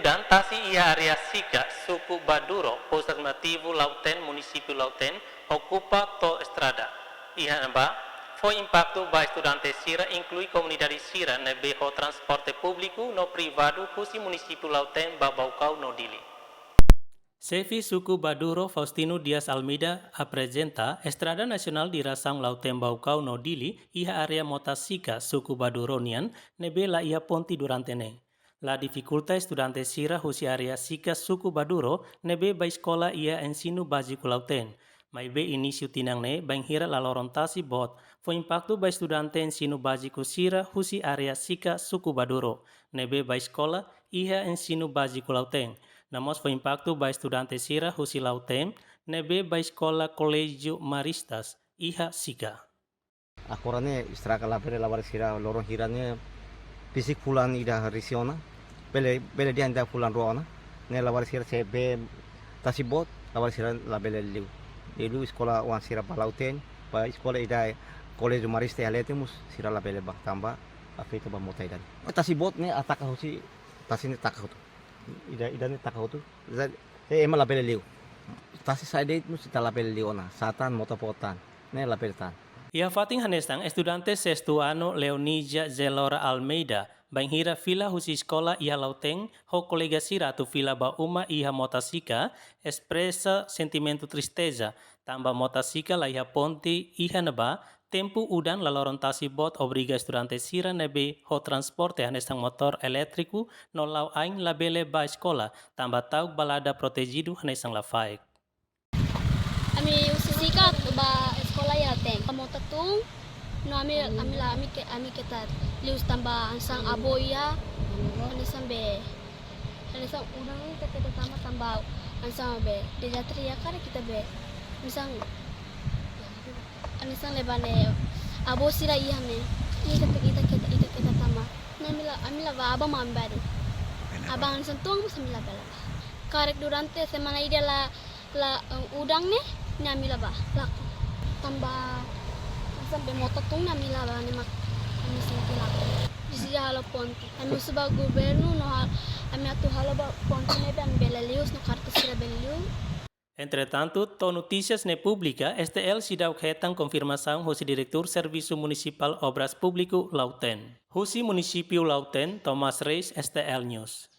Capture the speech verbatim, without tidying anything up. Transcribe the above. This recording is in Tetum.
Udan tasi iha área Sika, suku Baduro, postu administrativu Lautém, munisípiu Lautém, okupa to'o estrada. Iha ne'ebá fó impaktu ba estudante sira, inklui komunidade sira ne'ebé ho transporte públiku no privadu husi munisípiu Lautém ba Baucau no Dili. Xefe suku Baduro, Faustino Dias Almeida, aprezenta estrada nasionál di rasaun Lautém, Baucau no Dili iha área Mota Sika, suku Baduro nian, ne'ebé la iha ponte durante ne'e. La difikulta estudante sira husi área Sika, suku Baduro, ne'ebé bá eskola iha ensinu báziku Lautém. Maibé inísiu tinan ne'e bainhira laloron tasi boot fó impaktu ba estudante ensinu báziku sira husi área Sika, suku Baduro, ne'ebé bá eskola iha ensinu báziku Lautém. No mós fó impaktu ba estudante sira husi Lautém ne'ebé bá eskola Koléjiu Maristas iha Sika. Agora ne'e estraga, labele labarik sira loron hira ne'e, besik fulan ida resin ona, bele, bele dehan ida fulan rua ona, ne'e labarik sira se bee tasi boot, labarik sira labele liu. Liu eskola, oan sira bá Lautém, bá eskola ida Koléjiu Maristas iha leten mós sira labele bá tanba afeta ba mota ida. Tasi boot ne'e ataka husi, tasi ne'e taka hotu. Ida, ida ne'e taka hotu. Jadi, se ema labele liu. Tasi sa'e de'it mós ita labele liu ona. Sa'e tan, mota fó tan. Ne'e labele tan. Iha fatin hanesan, estudante sestu anu Leonija Zelora Almeida, bainhira fila husi eskola iha Lautém ho kolega sira atu fila ba uma iha Mota Sika, espresa sentimentu tristeza, tanba Mota Sika la iha ponte iha ne'ebá, tempu udan laloron tasi boot obriga estudante sira ne'ebé ho transporte hanesan motór elétriku no la'o ain labele bá eskola, tanba ta'uk balada protejidu hanesan lafaek. Ami husi Sika atu bá eskola iha Lautém. Mota tun, no ami, ami la, ami ke, ami keta liu tanba hanesan avó iha, hanesan be, hanesan udan ita keta tama tanba hanesan be, dezastre iha karik ita be, hanesan, hanesan leba ne'e, avó sira iha ne'e, ita, ita keta, ita keta tama. Ne'e ami la, ami la bá, abang mak ami bá de'it. Abang hanesan tun mós ami labele bá. Karik durante semana ida la, la, eh, udan ne'e, ne'e ami la bá, lakon. Tanba, hanesan be mota tun ne'e ami la bá, ne'e mak ami sente lakon. Presiza halo ponte. Ami husu ba governu no hal-, ami atu halo ba ponte ne'ebé ami bele liu, no karta sira bele liu. Entretantu, to'o notísias ne'e públika, S T L seidauk hetan konfirmasaun husi Diretór Servisu Munisipál Obras Públiku Lautém. Husi munisípiu Lautém, Tomás Reis, S T L News.